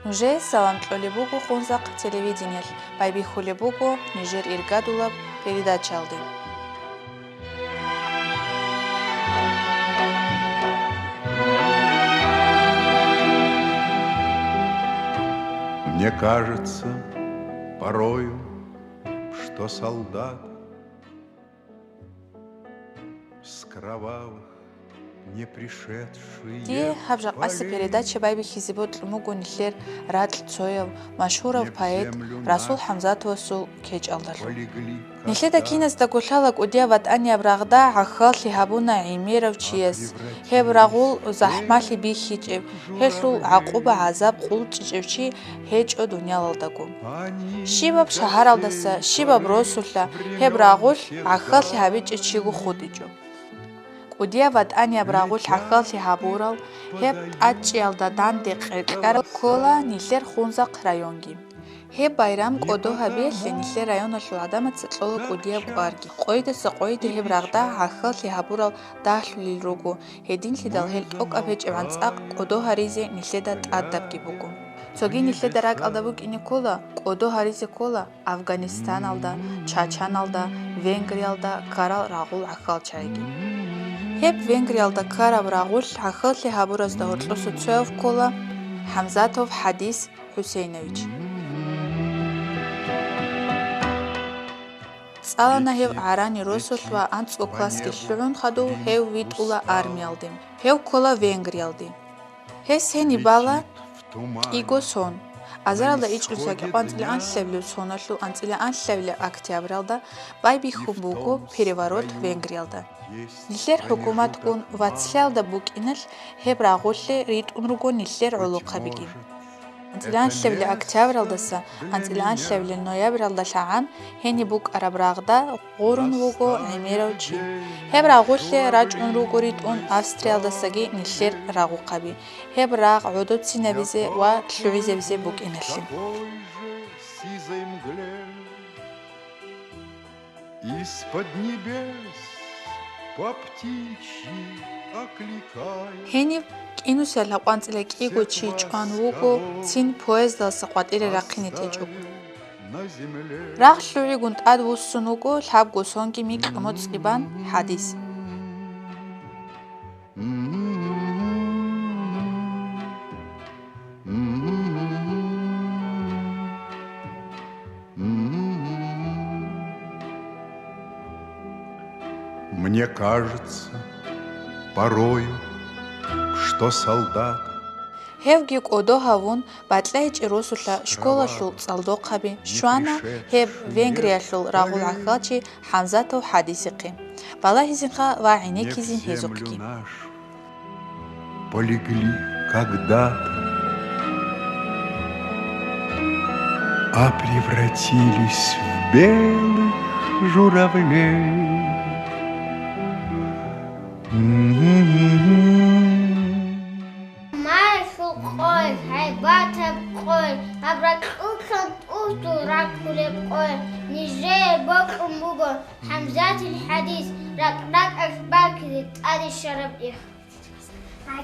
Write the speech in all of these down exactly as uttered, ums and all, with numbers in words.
Нужее салам кьолеб буго Хунзахъ телевидениялъ, байбихьулеб буго нижер иргадулаб передачаялде. Мне кажется порою, что солдат с кровавых не пришедшие. Дие гьаб жакъасеб передача байбихьизе бокьун буго нилъер ракь цояв, машгьурав поэт Расул ХӀамзатовасул кечӀалдалъун. Нилъеда киназдаго лъала кӀудияб ВатӀанияб рагъда гӀахьаллъи гьабуна гӀемерав чияс. Гьеб рагъул захӀмалъи бихьичӀеб, гьелъул гӀакъуба-гӀазаб къулчӀичӀев чи гьечӀо дуниялалдаго. Щибаб шагьаралдаса, щибаб росулъа гьеб рагъулъ гӀахьаллъи гьабичӀев чиго хутӀичӀо. КӀудияб ВатӀанияб рагъулъ гӀахьаллъи гьабурал, гьеб тӀадчӀиялда данде кьеркьарал ккола нилъер Хунзахъ районги. Гьеб байрам кӀодо гьабиялъе нилъер районалъул гӀадамаца кьола кӀудияб кӀварги. Къойдаса къойде гьеб рагъда гӀахьаллъи гьабурал дагьлъулел руго, гьединлъидал гьел тӀокӀаб гьечӀебгӀан цӀакъ кӀодо гьаризе нилъеда тӀадабги буго. Цоги нилъеда ракӀалда букӀине ккола, кӀодо гьаризе ккола Афганистаналда, Чачаналда, Венгриялда ккарал рагъул гӀахьалчагӀиги. Гьеб Венгриялда ккараб рагъулъ гӀахьаллъи гьабуразда гьоркьоса цояв ккола ХӀамзатов ХӀадис ХӀусейнович. ЦӀалана гьев гӀарани росулъ ва анцӀго классги лъугӀун хадув гьев витӀула армиялде. Гьев ккола Венгриялде. Гьес гьениб бала кӀиго сон. Азаралда ичӀго цоги анцӀила анлъабилеб соналъул анцӀила анлъабилеб октябралда байбихьун буго переворот Венгриялда. Нилъер хӀукуматгун вацлъиялда букӀиналъ гьеб рагъулъе ритӀун руго нилъер гӀолохъабиги. АнцӀила анлъабилеб октябралдаса анцӀила анлъабилеб ноябралдалъагӀан гьениб букӀараб рагъда гъурун вуго гӀемерав чи. Гьеб рагъулъе рачӀун руго ритӀун Австриялдасаги нилъер рагъухъаби, гьеб рагъ гӀодобцинабизе ва лъугӀизабизе букӀиналъе. Из-под небес по птичьи окликая. Гьениб кӀинусиялъ анцӀила кӀиго чи чӀван вуго цин поездалъа къватӀире рахъине течӀого. Рагъ лъугӀигун тӀад вуссун вуго лъабго сонги микьго моцӀ бан ХӀадис. Мне кажется порою, что солдат. Гьевги кӀодо гьавун, бакьайчӀи росулъа школалъул цӀалдохъаби щвана гьеб Венгриялъул рагъул гӀахьалчи ХӀамзатов ХӀадисихъе, балагьизинха ва гӀенеккизин гьезухъги. Полегли когда-то, а превратились в белых журавлей. Маялъул къоялъ гьайбатаб къоялъ, гьаб ракьулъан тӀугьдул ракулеб къоялъ нижее бокьун буго ХӀамзатил ХӀадис ракӀ-ракӀалъ бакизе тӀаде щвараб их.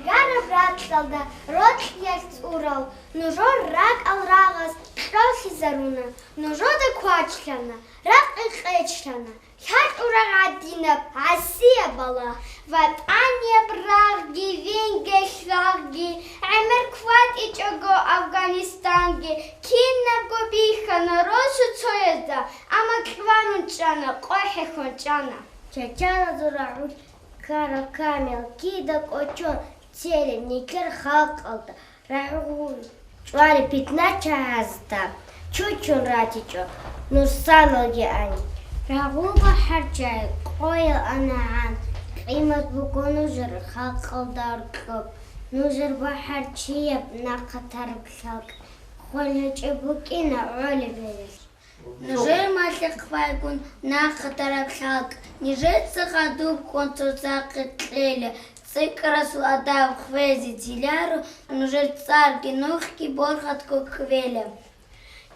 Гьагараб ракьалда рокьиялъ цӀурал нужер ракӀал рагъаз кьолъизаруна, нужеда квачлъана, ракъи къечлъана, лъачӀурал гӀадинаб гӀасияб балагь. ВатӀанияб рагъги, Венгриялъ рагъги, гӀемер кватӀичӀого Афганистанги, кинабго бихьана росу цоязда, амма кьванун чӀана, къо хӀехьон чӀана. Чачаназул рагъулъ ккараб камил кида кӀочон церен нилъер халкъалда, рагъул чӀвари питначагьазда чучун ратичӀо нусаналги ани. Рагъул бахӀарчагӀи къоял анагӀан, къимат буго нужер халкъалда гьоркьоб, нужер бахӀарчияб нахъа тараб лъалкӀ, хвел гьечӀеб букӀина гӀолеб гьелъ. Нужер малъа-хъвайгун нахъа тараб лъалкӀ, нижеца гъадуб ккун цоцахъе кьела, цӀикӀкӀарасул адаб хвезе теларо, нужер цӀарги нухги борхатго кквела.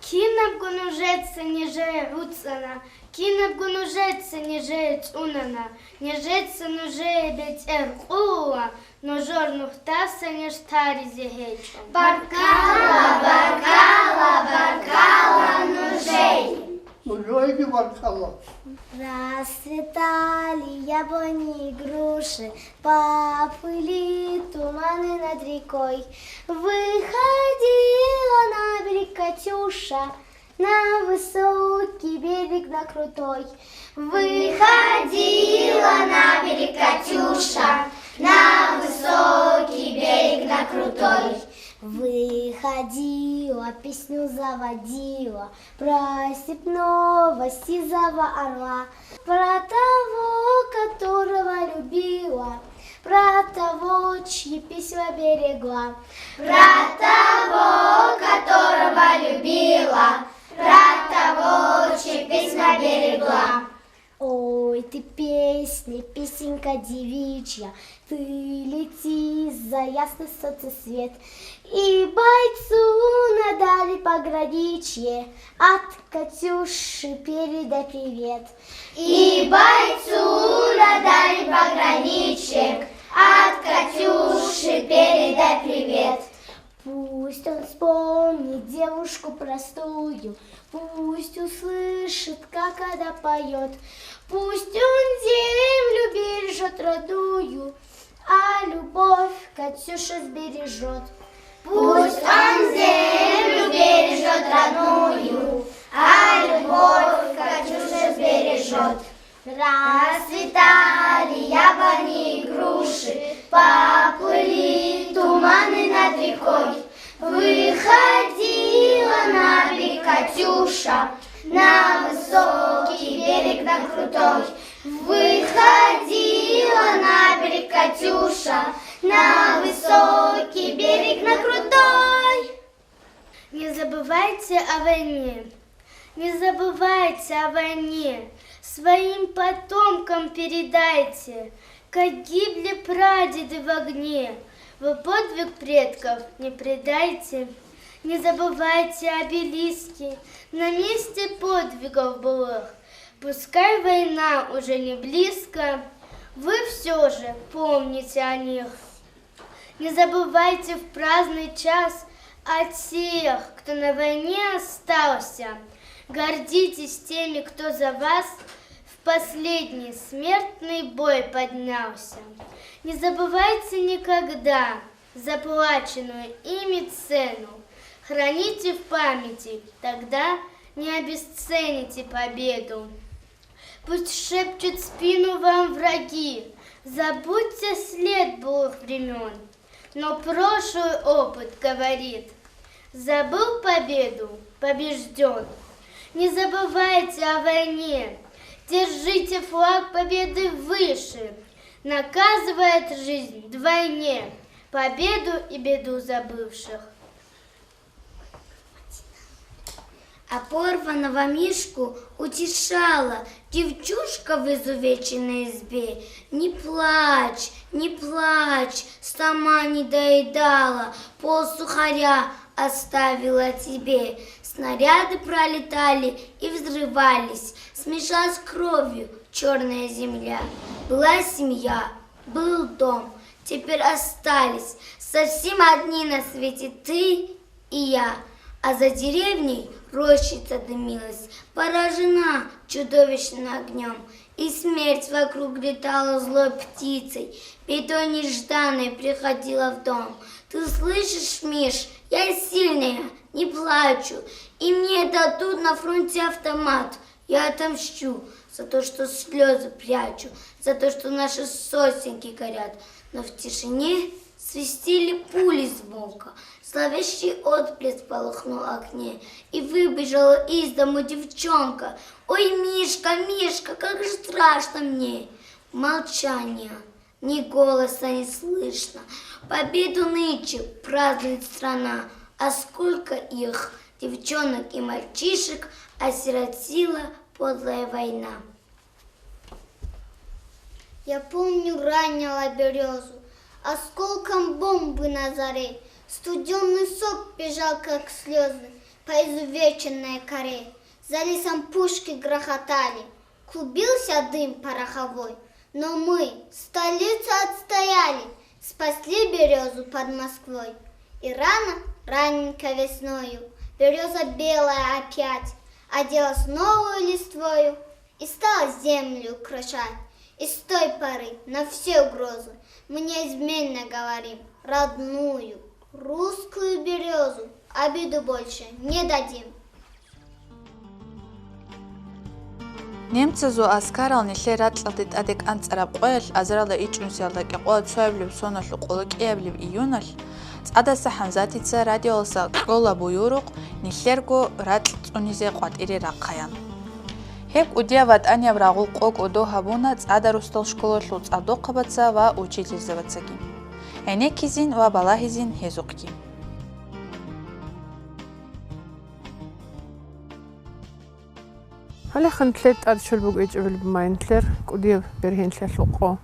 Кинабго нужеца нижее гӀуцӀана, кинабго нужеца нижее цӀунана, нижеца нужее бетӀер къулула, нужер нухдаса ниж таризе гьечӀо. Баркалла, Баркалла. Расцветали яблони и груши, поплыли туманы над рекой. Выходила на берег Катюша, на высокий берег, на крутой. Выходила на берег Катюша, на высокий берег, на крутой. Выходила, песню заводила про степного сизого орла, про того, которого любила, про того, чьи письма берегла. Про того, которого любила, про того, чьи письма берегла. Ой, ты песня, песенка девичья, ты лети за ясный солнцесвет. И бойцу на дальнем пограничье от Катюши передай привет. И бойцу на дальнем пограничье от Катюши передай привет. Пусть он вспомнит девушку простую, пусть услышит, как она поет. Пусть он землю бережет родную, а любовь Катюша сбережет. Пусть он землю бережет родную, а любовь Катюша сбережет. Расцветали яблони и груши, поплыли туманы над рекой. Выходила на берег Катюша, на высокий берег, на крутой. Выходила на берег Катюша, на высокий берег, на крутой. Не забывайте о войне. Не забывайте о войне. Своим потомкам передайте, как гибли прадеды в огне. Вы подвиг предков не предайте. Не забывайте обелиски на месте подвигов былых. Пускай война уже не близко, вы все же помните о них. Не забывайте в праздный час о тех, кто на войне остался. Гордитесь теми, кто за вас в последний смертный бой поднялся. Не забывайте никогда заплаченную ими цену. Храните в памяти, тогда не обесцените победу. Пусть шепчут в спину вам враги, забудьте след былых времён. Но прошлый опыт говорит: забыл победу — побеждён. Не забывайте о войне, держите флаг победы выше. Наказывает жизнь вдвойне победу и беду забывших. А порванного Мишку утешала девчушка в изувеченной избе. «Не плачь, не плачь, сама не доедала, пол сухаря оставила тебе». Снаряды пролетали и взрывались, смешалась кровью чёрная земля. Была семья, был дом, теперь остались совсем одни на свете ты и я. А за деревней рощица дымилась, поражена чудовищным огнём. И смерть вокруг летала злой птицей, бедой нежданной приходила в дом. Ты слышишь, Миш, я сильная, не плачу, и мне дадут на фронте автомат. Я отомщу за то, что слёзы прячу, за то, что наши сосенки горят. Но в тишине свистели пули звонко, зловещий отблеск полыхнул в окне, и выбежала из дому девчонка. «Ой, Мишка, Мишка, как же страшно мне!» Молчание. Ни голоса не слышно. Победу нынче празднует страна. А сколько их, девчонок и мальчишек, осиротила подлая война. Я помню, ранила берёзу осколком бомбы на заре. Студёный сок бежал, как слёзы, по изувеченной коре. За лесом пушки грохотали, клубился дым пороховой. Но мы столицу отстояли, спасли берёзу под Москвой. И рано, раненько весною, берёза белая опять Оделась новую листвою и стала землю украшать. И с той поры на все угрозы мы неизменно говорим: родную русскую березу обиду больше не дадим. Немцазул аскарал нилъер ракьалде тӀаде кӀанцӀараб къоялъ азаралда ичӀнусиялда кӀикъоялда цоабилеб соналъ къоло кӀиабилеб июналъ ЦӀадаса ХӀамзатица радиоялдаса кьола буюрухъ нилъерго ракь цӀунизе къватӀире рахъаян. Гьеб кӀудияб ватӀанияб рагъул къо кӀодо гьабуна ЦӀада росдал школалъул цӀадахъабаца ва учительзабацаги. ГӀенеккизин ва балагьизин гьезухъги. Гьале ханлъер тӀад щолбуг ичӀабилеб май нилъер кӀудияб бергьенлъиялъул къо.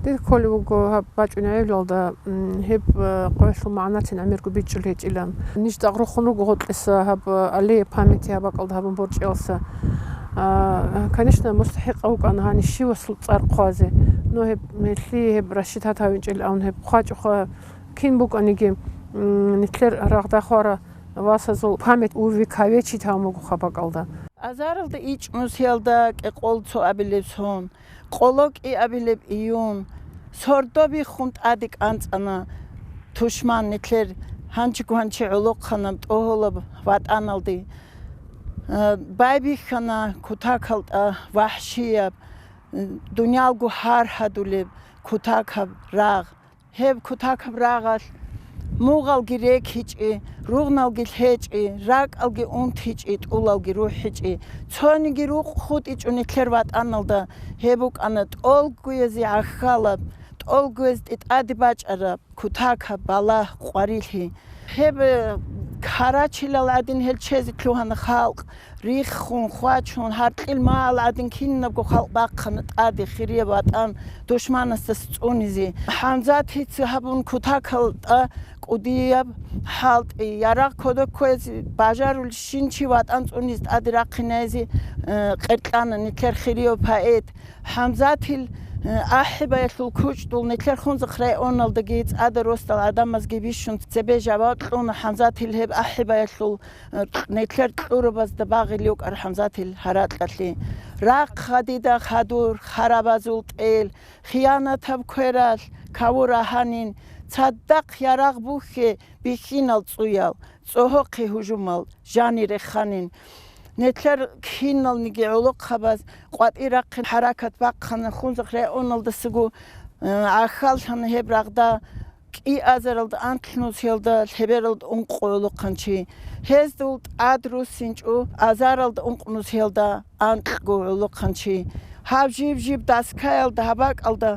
Дир кколеб буго гьаб бачӀунеб гӀевлалда, м, гьеб, э, къоялъул магӀнацин гӀемерго бичӀчӀулеб гьечӀилан. Ниж тӀагърухун руго гъоркьиса гьаб, э, аллея памяти гьаб бакӀалда гьабун борчӀиялса. А, конечно, мустахӀикъав вукӀана гьанив щивасул цӀар хъвазе. Но гьеб гьелъие гьеб рассчитать гьавинчӀел авун гьеб хъвачӀоха кин букӀаниги, м, нилъер рагъда хвара васазул память увековечить гьавун буго гьаб бакӀалда. Азаралда ичӀнусиялда кӀикъоялда цоабилеб сон, къоло кӀиабилеб июнь, сордо биххун тӀаде кӀанцӀана тушман нилъер гьанчи-гванчи гӀолохъанаб тӀогьолаб ватӀаналде. Э, байбихьана кутакалда вахӀшияб, э, дуниялго гьар гьадулеб кутакаб рагъ. Гьеб кутакаб рагъалъ мугъалги рекичӀи, ругъналги лъечӀи, ракӀалги унтичӀи, тӀулалги рухӀичӀи, цониги рукъ хутӀичӀо нилъер ватӀаналда. Гьеб букӀана тӀолгоязе гӀахьалаб, тӀолгоязде тӀаде бачӀараб кутакаб балагь, къварилъи. Гьеб, э, карачилал гӀадин гьел чезе лъугьана халкъ, риххун, хвачун, гьаркьил магӀал гӀадин кинабго халкъ бахъана тӀаде, хирияб ватӀан душманасдаса цӀунизе. ХӀамзатица гьабун кутакалда кӀудияб хӀалтӀи, ярагъ кодоб кквезе бажарулищинчи ватӀан цӀунизе тӀаде рахъинайзе, э, къеркьана нилъер хирияб поэт. ХӀамзатил, э, ахӀибаялъул кучӀдул нилъер Хунзахъ районалдаги ЦӀада росдал гӀадамазги бищун цебе жаваб кьуна. ХӀамзатил гьеб ахӀибаялъул, э, нилъер кьурабазда багъилев вукӀар ХӀамзатил гьаракьалъе. Рахъа дида хадур харабазул тӀел, хиянатаб квералъ кавур агьанин, цадахъ ярагъ бухье бихьинал цӀуял, цӀогьохъе гьужумал жанир реханин. Нилъер киналниги гӀолохъабаз къватӀир рахъин хӀаракат бахъана Хунзахъ районалдасаго, э, гӀахьаллъана гьеб рагъда кӀиазаралда анлънусиялда лъебералда ункъо гӀолохъанчи. Гьездул тӀад руссинчӀо азаралда ункънусиялда анкьго гӀолохъанчи. Гьаб жиб-жиб доскаялда, гьаб бакӀалда,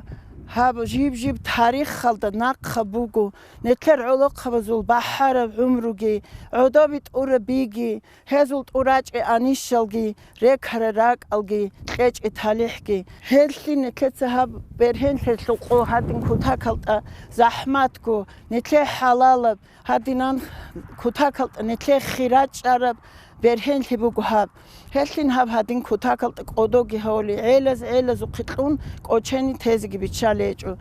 гьаб жиб-жиб тарихалда нахъа буго. Нилъер гӀолохъабазул бахӀараб гӀумруги, гӀодобе тӀураб биги, гьезул тӀурачӀи анищалги, рекарал ракӀалги, кьечӀи талихӀги. Гьелъин нилъеца гьаб бергьенлъиялъул къо гьадин кутакалда захӀматго, нилъее хӀалалаб, гьадинан кутакалда нилъее хира чӀараб бергьенлъи буго гьаб. Гьелъин гьаб гьадин кутакалда кӀодоги гьавули, гӀелаз-гӀелазухъе кьун кӀочене тезеги биччалей гьечӀо.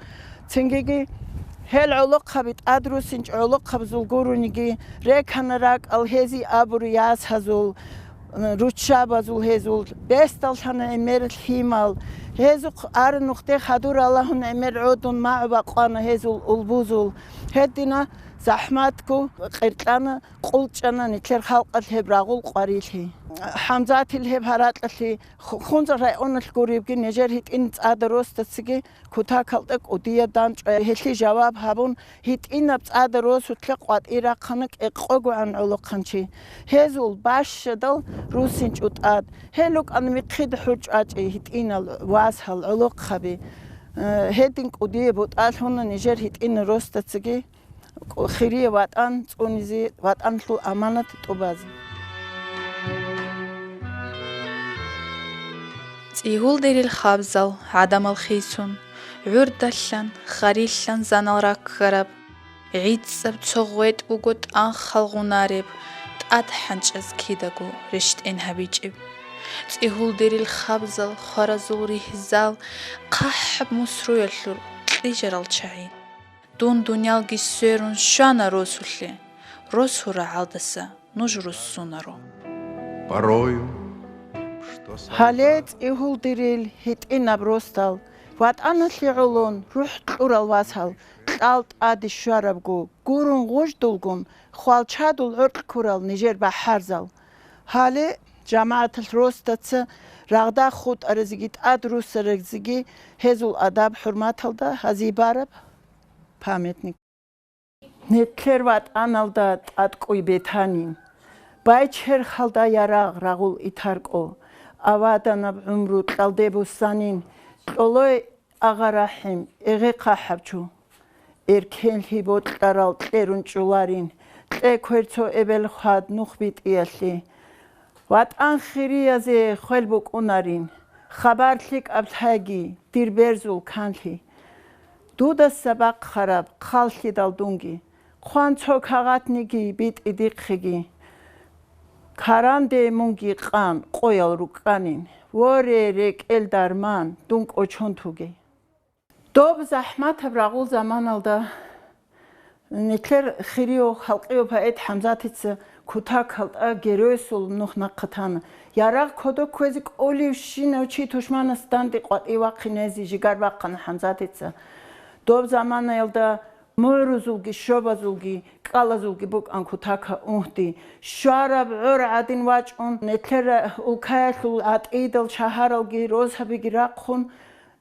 Цинги гьел гӀолохъаби, тӀад руссинчӀо гӀолохъабазул гурониги, рекана ракӀал гьезие абуру ясазул, руччабазул гьезул, бесдаллъана гӀемер лъимал. Гьезухъ ара нухде хадур Аллагьун гӀемер гӀодун магӀу бакъвана гьезул улбузул. Гьедина захӀматго къеркьана, къулчӀана нилъер халкъалъ гьеб рагъул къварилъи. ХӀамзатил гьеб гьаракьалъе Ху-, Хунзахъ районалъ гуребги нижер гьитӀин ЦӀада росдацаги кутакалда кӀудияб данчӀвай гьелъие жаваб гьабун, гьитӀинаб ЦӀада росулъе къватӀир рахъана кӀикъогогӀан гӀолохъанчи. Гьезул бащадал руссинчӀо тӀад. Гьел рукӀана михъида хӀур чӀвачӀи гьитӀинал васал гӀолохъаби. Э, гьедин кӀудияб бутӀа лъуна нижер гьитӀинал росдацаги. Хирияб ватӀан цӀунизе, ватӀаналъул аманат тӀубазе. ЦӀигьулдерил хабзал гӀадамал хисун, гӀурдалъан, хариллъан занал раккараб, гӀицӀаб цо гъветӀ буго тӀанхал гъунареб, тӀад хӀанчӀаз кидаго рещтӀен гьабичӀеб. ЦӀигьулдерил хабзал, хваразул ригьзал, хъахӀаб мусруялъул кьижарал чагӀи. Дун дуниялги сверун щвана росулъе, росул рагӀалдаса нуж руссунаро. Порою, что Гьале солдат цӀигьулдирил гьитӀинаб росдал, ватӀаналъе гӀолон рухӀ кьурал васал, кьал тӀаде щварабго, гурун гъуждулгун, хвалчадул гӀоркь ккурал нижер бахӀарзал. Гьале жамагӀаталъ росдаца рагъда хутӀаразеги тӀад руссаразеги гьезул адаб-хӀурматалда гьазибараб памятник. Нилъер ватӀаналда тӀадкӀуй бетанин, байчерхалда ярагъ рагъул итаркӀо, аваданаб гӀумру кьалде буссанин, кьолой агъа рахӀим, эгъе хъахӀаб чу. Эркенлъи бокьарал кьерун чӀоларин, кье квер цо эбел хвад нух битӀиялъе. ВатӀан хириязе хвел букӀунарин, хабар лъикӀаб лъаги, дир берзул канлъи. Дудаса бахъараб хъаллъидал дунги, хъван цо кагъатниги битӀи дихъеги. Каранде мунги къан къоял рукӀанин, воре, рекӀел дарман, дун кӀочон туге. Доб захӀматаб рагъул заманалда нилъер хирияв халкъияв поэт ХӀамзатица кутакалда геройсул нух нахъа тана. Ярагъ кодоб кквезе кӀолевщинав чи тушманас данде къватӀив вахъинезе жигар бахъана ХӀамзатица. Доб заманаялда мугӀрузулги, щобазулги, кӀалазулги букӀан кутака унгьди. Щвараб гӀор гӀадин вачӀун, нилъер улкаялъул гӀатӀидал шагьаралги, розабиги рахъун,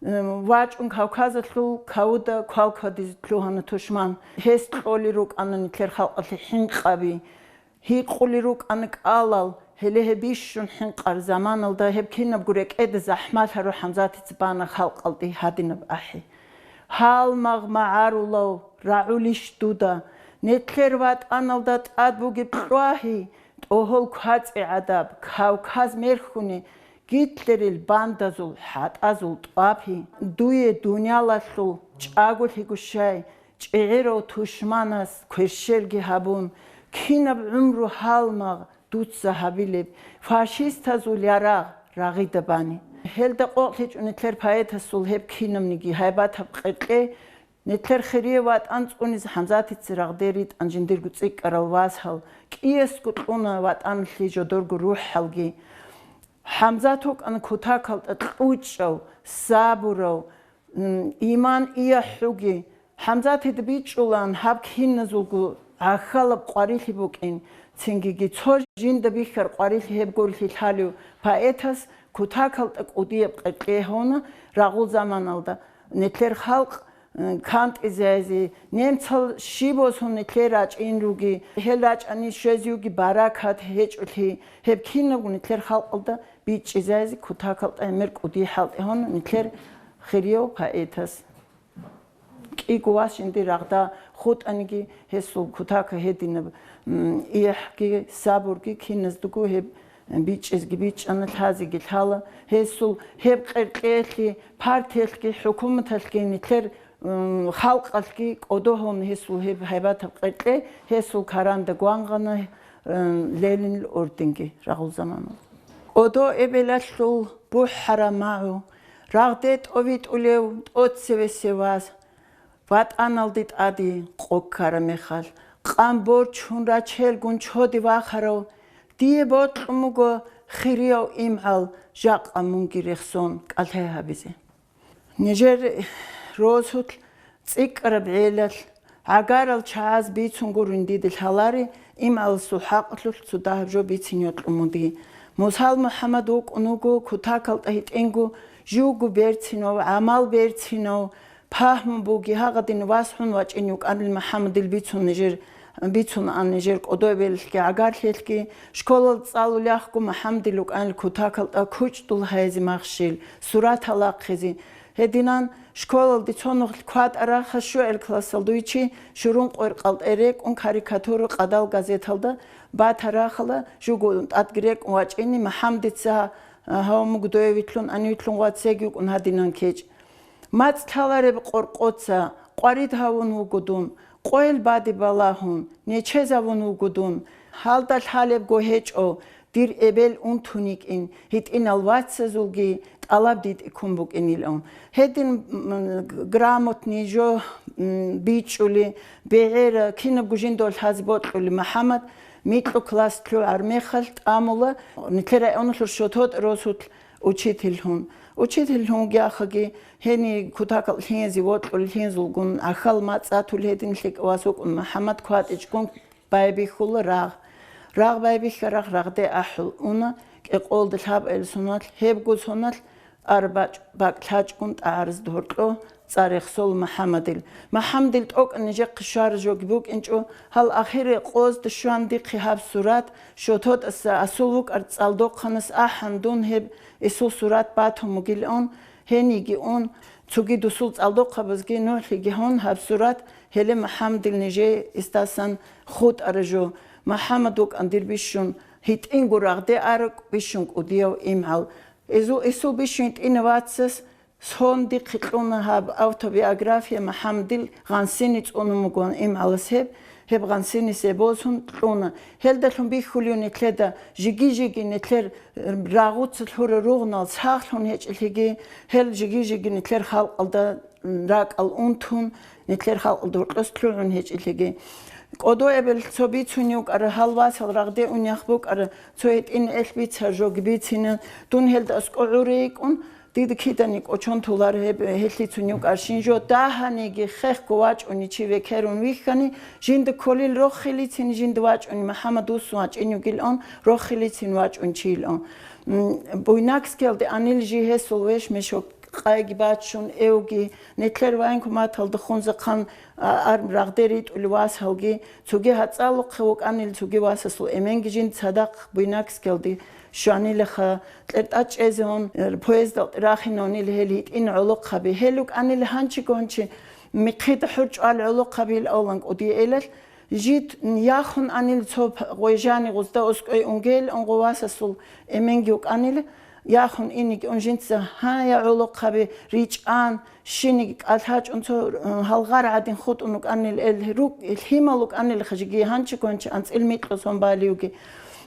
м, вачӀун Кавказалъул кавуда квалквадизе лъугьана тушман. Гьес кьолел рукӀана нилъер халкъалъе хӀинкъаби. Гьикъулел рукӀана кӀалал, гьеле гьеб бищун хӀинкъараб заманалда гьеб кинабго рекӀеде захӀмалъарав ХӀамзатица бана халкъалде гьадинаб ахӀи. Гьалмагъ магӀарулав рагӀулищ дуда, нилъер ватӀаналда тӀад бугеб кьвагьи, тӀогьол квацӀи гӀадаб, Кавказ мерхьуни, Гитлерил бандазул хӀатӀазул тӀвабги, дуе дуниялалъул чӀаголъиго щай, чӀегӀерав тушманас кверщелги гьабун, кинаб гӀумру гьалмагъ дуца гьабилеб, фашистазул ярагъ рагъида бани. Гьелда къокълъичӀо нилъер поэтасул гьеб кинабниги гьайбатаб къеркье, нилъер хирияв ватӀан цӀунизе ХӀамзатица рагъде ритӀан жиндирго цӀикӀкӀарал васал, кӀиясго кьуна ватӀаналъе жодорго рухӀалги. ХӀамзат вукӀана кутакалда кьучӀав, сабурав, м, иман иягьуги. ХӀамзатида бичӀчӀулаан гьаб киназулго гӀахьалаб къварилъи букӀин, цингиги цо жинда бихьараб къварилъи гьеб гурелъи лъалев поэтас кутакалда кӀудияб къеркье гьуна рагъул заманалда. Нилъер халкъ, м, кантӀизеязе, немцал щиб босун нилъер рачӀин руги, гьел рачӀани щвезеги баракат гьечӀолъи, гьеб кинабго нилъер халкъалда бичӀчӀизеязе кутакалда гӀемер кӀудиял хӀалтӀи гьуна нилъер хирияв поэтас. КӀиго вас жиндир рагъда хутӀаниги, гьесул кутака гьединаб, м, ихӀги, сабурги киназдаго гьеб бичӀчӀизеги бичӀчӀана, лъазеги лъала. Гьесул гьеб къеркьеялъе партиялъги, хӀукуматалъги, нилъер, м, халкъалъги кӀодо гьун гьесул гьеб гьайбатаб къеркье, гьесул каранда гвангъана, м, Ленинил орденги рагъул заманалда. КӀодо эбелалъул бухӀараб магӀу, рагъде тӀовитӀулев тӀоцевесев вас, ватӀаналде тӀаде къо ккараб мехалъ, къан борчун рачелгун чоди вахарав, дие бокьун буго хирияв имгӀал, жакъа мунги рехсон кӀалъай гьабизе. Нижер розулъ цӀикӀкӀараб гӀелалъ гӀагарал чагӀаз бицун гурин дида лъалари, имгӀаласул хӀакъалъулъ цо дагьаб жо бицине кьун буги. Мусал МухӀаммад вукӀун вуго кутакалда гьитӀинго, живго берцинав, гӀамал берцинав, пагьму буги, гьагъадин вас гьун вачӀин вукӀанил МухӀаммадил бицун нижер, бицун ан нижер кӀодо эбелалъги гӀагарлъиялъги, школалда цӀалулехъго МухӀаммадил вукӀанил кутакалда кучӀдул гьайзе махщел, суратал ахъизе. Гьединан школалде цо нухлъ кватӀарахъа щугӀел классалда вичи шурун къвер къалтӀе рекӀун карикатура къадал газеталда батарахъала, жугьун тӀадги рекӀун вачӀине МухӀаммадица, а, гьав мугдоевилъун, анивилъун вацеги вукӀун гьадинан кечӀ. МацӀ лъалареб къоркъоца къварид гьавун вуго дун, къойил баде балагьун, нечезавун вуго дун. Гьалда лъалебго гьечӀо, дир эбел унтун йикӀин, гьитӀинал вацазулги тӀалаб дитӀи ккун букӀинилан. Гьедин, м, грамотный жо, м, бичӀчӀули, бегӀера, кинабго жинда лъазе бокьули МухӀаммад, Микьу класс лъугӀар мехалъ тӀамула нилъер районалъур ШототӀ росулъ учитель гьун. Учитель гьунгеяхъаги гьени кутакал лъизе вокьул лъинзулгун, ахал мацӀатул гьедин лъикӀав вас вукӀун МухӀаммад кватӀичӀгун байбихьула рагъ. Рагъ байбихьарахъ рагъде ахӀул уна кӀикъолда лъабаил соналъ, гьебго соналъ арбакь бакӀ лъачӀгун тӀагӀараз доркьо цӀа рехсол МухӀаммадил. МухӀаммадил тӀокӀ нижехъе щвар жоги букӀинчӀо, гьал ахире къозда щван дихъе гьаб сурат, ШототӀаса асул вукӀар цӀалдохъанас ахӀан дун гьеб исул сурат батун бугилан, гьениги ун, цоги дусул цӀалдохъабазги нугӀлъиги гьун гьаб сурат, гьеле МухӀаммадил нижее истасан хутӀара жо. МухӀаммад вукӀан дир бищун, гьитӀинго рагъде арукӀ бищун кӀудияв имгӀал. Изу-, исул бищун гьитӀина вацас, Сон дихъе кьуна гьаб автобиография МухӀаммадил, гъансини цӀунун бугон имгӀалас гьеб, гьеб гъансинисе босун кьуна. Гьелдалъун бихьулев нилъеда жиги-жиги нилъер рагъуца лъура ругънал сахлъун гьечӀелъиги, гьел жиги-жиги нилъер халкъалда ракӀал унтун, нилъер халкъалда гьоркьос лъугӀун гьечӀелъиги. КӀодо эбел цо бицунев вукӀара, гьал васал рагъде унехъ букӀара, цо гьитӀин элъ бица, жог бицина, дун гьелда аскӀо гӀури йикӀун, Дида кидани кӀочон толар гьеб, гьелъицун юкӀарщин жо, дагьаниги хехго вачӀуни чи векерун вихьани, жинда кколил рохилицин, жинда вачӀуни МухӀаммад вуссун вачӀин югилан, рохилицин вачӀун чилан. М, Буйнакскиялде анил жи гьесул веш мешок къайги бачун эвги, нилъер военкоматалда хунзахъан, а, ар рагъде ритӀулев васалги, цоги гьацӀалухъе вукӀанил цоги васасул эменги жинда цадахъ Буйнакскиялде щванилаха, кьертӀа чӀезегьун, э, поездал рахинавнил гьел гьитӀин гӀолохъаби. Гьел рукӀанил гьанчи-гончи михъида хӀур чӀвал гӀолохъабил авлан кӀудиялъ, жид яхун анил цо п-, гъой жани гъузда оскӀой унгел, унго васасул эменги вукӀанил, яхун иниги ун жинца гьая гӀолохъаби ричӀан, Щиниги кӀалъачӀун цо, м, гьалгъар гӀадин хутӀун вукӀанил эл рук-, лъимал вукӀанилха жиги гьанчи-гончи анцӀил микьго сон балиуги.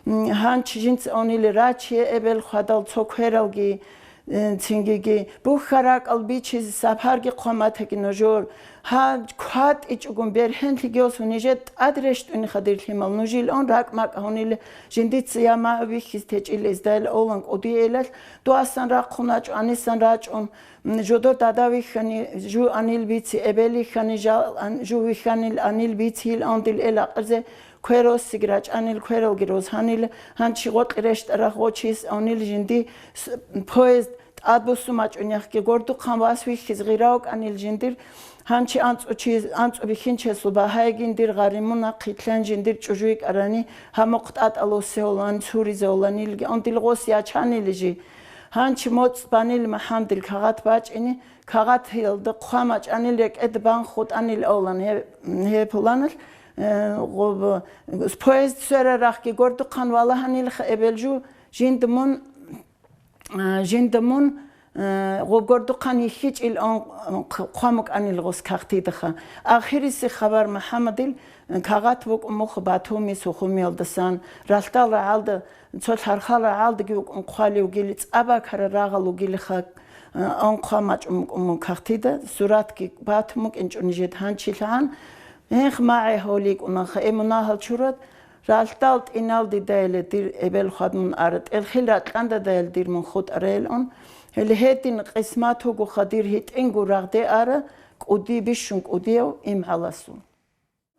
М, гьанчи жинца унили рачие эбел хвадал цо квералги, э, цингиги. Бухьа ракӀал бичизе сапарги хъваматаги нужер. Гьа, кватӀичӀогун бергьенлъигиосун нижер тӀад рещтӀуниха дир лъимал. Нужил он ракӀ-макӀ гьунили жиндица я магӀу бихьиз течӀил издайл олан кӀудиялъ, дуасан рахъун рачӀун, анисан рачӀун. М, жодор дада вихьани, жу анил бици, эбел вихьани, жал ан-, жу вихьанил анил бицил, ондил эл акъирзе кверосиги рачӀанил, квералги розгьанил, гьанчи гъоркье рещтӀарах гъочис авнил жинди с-, поезд тӀадбуссун бачӀунехги, гордухъан вас вихьиз гъира вукӀанил жиндир, гьанчи анцӀу чи, анцӀу бихьинчиясул багьайгин дир гъаримуна хъитлъан жиндир чӀужу йикӀарани, гьамухъ тӀатӀалусе гьолан, цуризе гьоланилги, ондил гъос ячанили жи. Гьанчи моцӀ банил МахӀамдил кагъат бачӀини, кагъатиялда хъван бачӀанил рекӀеда бан хутӀанил авлан гьеб, гьеб пуланалъ, э, гъоб-, поезд сверарахъги гордухъан валагьанилха эбел жу, жинда мун, э, жинда мун, э, гъоб гордухъан йихьичӀил он хъ-, хъван букӀанил гъос кагътидаха. Ахириси хабар МахӀаммадил, э, кагъат букӀун муха Батуми Сухумиялдасан, ралъдал рагӀалда Цо лъархал рагӀалдаги вукӀун хъвалев вугили, цӀа бакарал рагъал вугилиха, э, он хъван бачӀун букӀун мун кагътида, суратги батун букӀинчӀо нижеда гьанчилъагӀан. Эх, магӀи гьоликӀунаха, э, мунагьал чурад, ралъдал тӀинал дидайила дир эбел хвад мун ара, тӀелхил ракьандадайила дир мун хутӀарайилан. Гьеле гьедин къисмат вугоха дир гьитӀинго рагъде ара, кӀуди бищун кӀудияв имгӀаласул.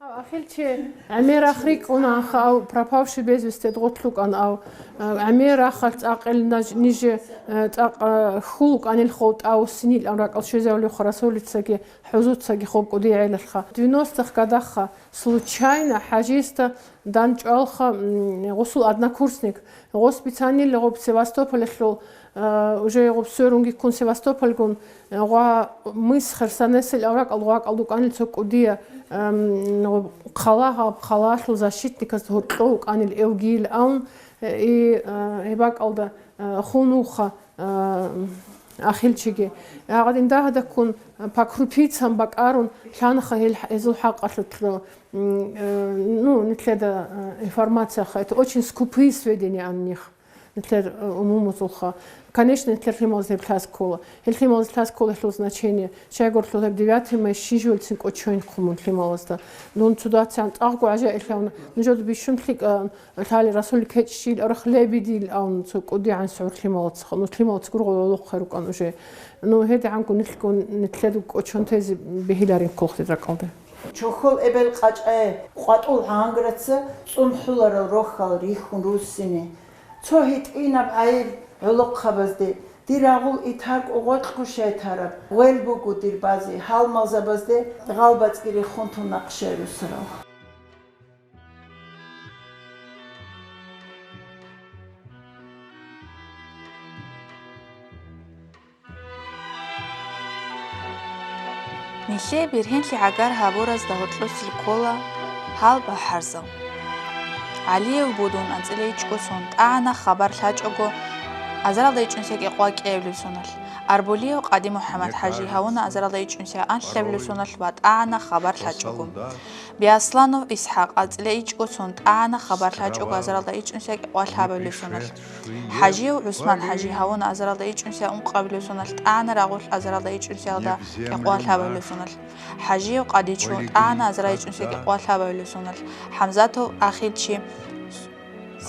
Гьав ахирчи гӀемер ахрикь унаха, ав пропавший без вести дгъут лукӀан, ав, а, гӀемер ахал цӀакъил наж-, ниж, а, цӀакъ, а, хьул вукӀанил хов тӀав синил ан ракӀал щвезавлихъ Расулицаги хӀузуцаги хоб кӀудияйлалха. Девяностых годахха случайно хӀажиста данчӀвалха, м, гъусул однокурсник. Гъос бицанил гъоб Севастополехул, а, уже гъоб сверунги ккун Севастопольгун, а, гъва мыс Херсонесил авракьал гъвакӀал дукӀанил цо кӀудия, ам, гъоб хъала, гьаб хъалалъул защитниказ гьоркьов вукӀанил эвгийил авун, э, и, а, гьеб бакӀалда, а, хун вуха, а, ахилчиги. Агъадин дагьадаккун, а, по крупицам бакӀарун, лъанаха гьел, гьезул хӀакъалъулъ, м, э, ну, нилъеда, э, информацияха. Это очень скупые сведения о них. Нилъер, э, умумузулха. Конечно, нилъер лъималаз гьеб лъаз ккола. Гьел лъималаз лъаз ккола гьелъул значение. Щайгурелъул гьеб девятый май щижулцин кӀочон хъумун лъималазда. Дун цо дацан тӀагъго гӀажаиблъавна. Нужеда бищун лъикӀа, лъали Расул кечӀчӀил арахъ лебидил авун цо кӀудигӀан сугӀур лъималацха. Ну, лъималац гургъу гӀолохъе рукӀан уже. Ну, гьедигӀанго нилъго нилъеда кӀочон тезе бегьиларин кколхъи ракӀалде. Чохьол эбел къачӀае къватӀул гӀанграца цӀун хӀуларал рохьал рихьун руссине. Цо гьитӀинаб гӀайиб гӀолохъабазде, дир рагъул итаркӀ гъоркьго щайтараб, гъвел буго дир базе, гьалмагъзабазде гъалбацӀги рехун тун нахъ щай русарал. Нилъее бергьенлъи гӀагар гьабуразда гьоркьосел ккола гьал бахӀарзал. ГӀалиев Будун анцӀила ичӀго сон тӀагӀана хабар лъачӀого азаралда ичӀнусиякӀ къвакӀиябилеб соналъ, Арбулиев Къади МухӀаммад-хӀажи гьавуна азаралда ичӀнусиякӀ анлъабилеб соналъ ва тӀагӀана хабар лъачӀого. Биасланов ИсхӀакъ анцӀила ичӀго сон тӀагӀана хабар лъачӀого азаралда ичӀнусиякӀ къвалъ гьабабилеб соналъ. ХӀажиев ГӀусман-хӀажи гьавуна азаралда ичӀнусиякӀ ункъабилеб соналъ, тӀагӀана рагъулъ азаралда ичӀнусиялда кӀикъвалъ гьабабилеб соналъ. ХӀажиев Къадичо тӀагӀана азаралда ичӀнусиякӀ кӀикъвалъ гьабабилеб соналъ. ХӀамзатов Ахилчи,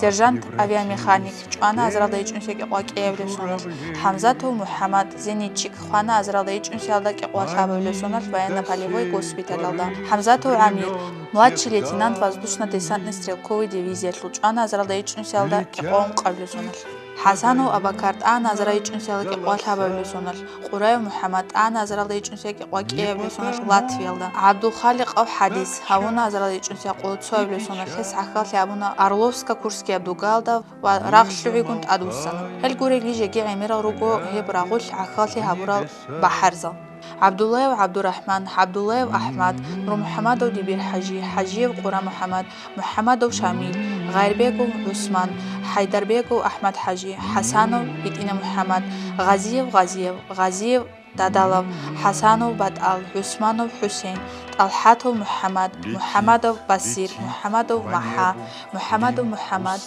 сержант-авиамеханик, чӀвана азаралда ичӀнусиякӀ кӀикъвакӀиябилеб соналъ. ХӀамзатов МухӀаммад, зенитчик, хвана азаралда ичӀнусиялда кӀикъвалъ гьабабилеб соналъ военно-полевой госпиталалда. ХӀамзатов ГӀамир, младший лейтенант воздушно-десантной стрелковой дивизиялъул, чӀвана азаралда ичӀнусиялда кӀикъвалъ ункъабилеб соналъ. ХӀасанов Абакар тӀагӀана азаралда ичӀнусиялда кӀикъвалъ гьабабилеб соналъ. Къураев МухӀаммад тӀагӀана азаралда ичӀнусиялда кӀикъвакӀиябилеб соналъ Латвиялда. ГӀабдулхаликъов ХӀадис гьавуна азаралда ичӀнусиякӀ къоло цоабилеб соналъ, гьес гӀахьаллъи гьабуна Орловско-Курскияб дугалда ва рагъ лъугӀигун тӀадвуссана. Гьел гурелги жеги гӀемерал руго гьеб рагъулъ гӀахьаллъи гьабурал бахӀарзал. ГӀабдуллаев ГӀабдурахӀман, ГӀабдуллаев АхӀмад, НурмухӀамадов Дибир-хӀажи, ХӀажиев Къура МухӀаммад, МухӀамадов Шамил, Гъайрбеков ГӀусман, ХӀайдарбеков АхӀмад-хӀажи, ХӀасанов ГьитӀина МухӀаммад, Гъазиев Гъазиев, Гъазиев Дадалов, ХӀасанов БатӀал, ГӀусманов ХӀусен, ТӀалхӀатов МухӀаммад, МухӀамадов Басир, МухӀамадов МахӀа, МухӀамадов МухӀаммад,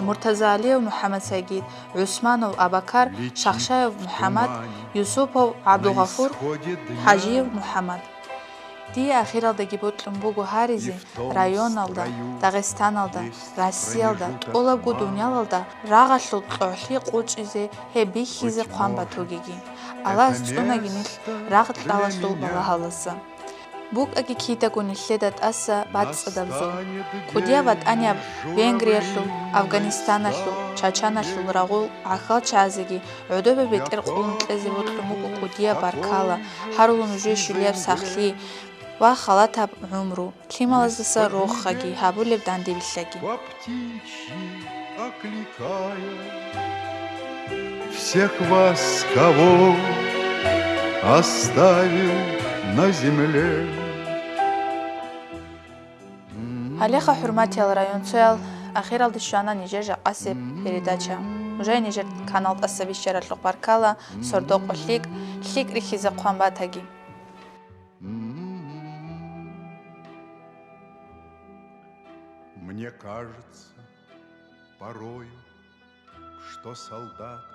Муртазалиев МухӀаммадсагид, ГӀусманов Абакар, Шахшаев МухӀаммад, Юсупов ГӀабдулгъафур, ХӀажиев МухӀаммад. Дие ахиралдаги бокьун буго гьаризе районалда, Дагъистаналда, Россиялда, тӀолабго дунялалда рагъалъул кьогӀлъи къучӀизе, гьеб бихьизе хъван батугеги. Аллагьас цӀунаги нилъ рагъ-кьалалъул балагьалдаса. БукӀаги кидаго нилъеда тӀаса бацӀцӀадаб зул. КӀудияб ВатӀанияб Венгриялъул, Афганистаналъул, Чачаналъул рагъул гӀахьалчагӀазеги гӀодобе бетӀер къулун кьезе бокьун буго кӀудияб баркала, гьарулел нужее щулияб сахлъи ва халатаб гӀумру, лъималаздаса рохаги гьабулеб дандебилъаги. Всех вас, кого оставил на земле. Гьалеха, хӀурматиял районцоял, ахиралде щвана нижер жакъасеб передача. Нужее нижер канал тӀаса бищаралъухъ баркала, сордо-къо лъикӀ, лъикӀ рихьизе хъван батаги. Мне кажется порою, что солдат